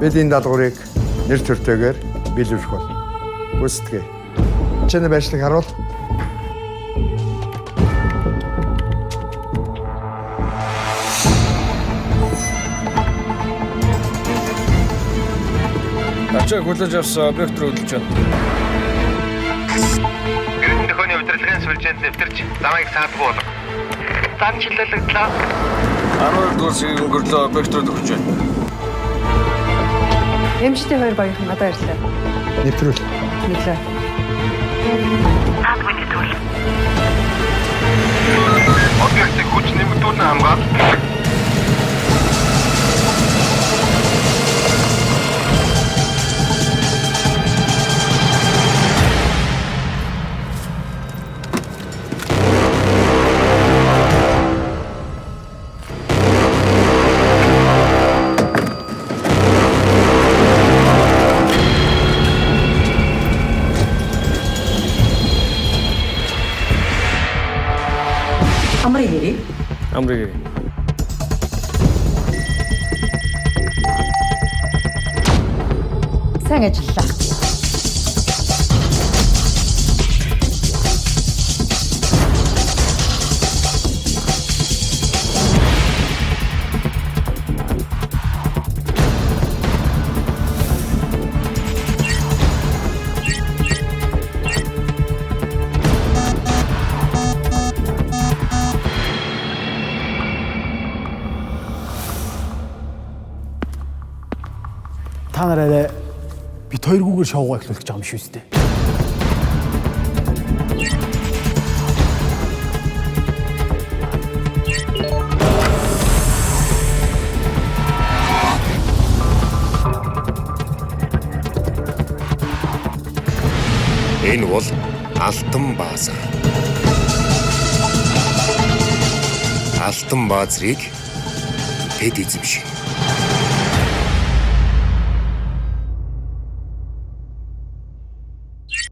Бид энэ даалгаврыг нэр төртэйгээр биелүүлэх болно. Гүйцэтгэе. Чиний байршлыг харуул. Ачааг хүлээж авсан объект руу хөдөлж байна. Эрдэнэ төхөөний удирдлагын сүлжээнд нэвтэрч замыг саадгүй болго. Зам чөлөөлөгдлөө. 12 дугаар сэргийг өнгөрлөө объект руу төгсөж байна. Эмчтэй хоёр багийнхан гадаа ирлээ. Нэвтрүүл. Нэглээ. Саадгүй нэвтрүүл. Объектыг хүч нэмэгдүүлэн хамгаал. Амрыг ирээ. Амрыг ирээ. Сайн ажиллалаа. Та нар арай бит хоёргүйгээр шоугаа эхлүүлэх гэж байгаа юм шүү дээ. Энэ бол Алтан Баазар. Алтан Баазрыг тэд эзэмшинэ.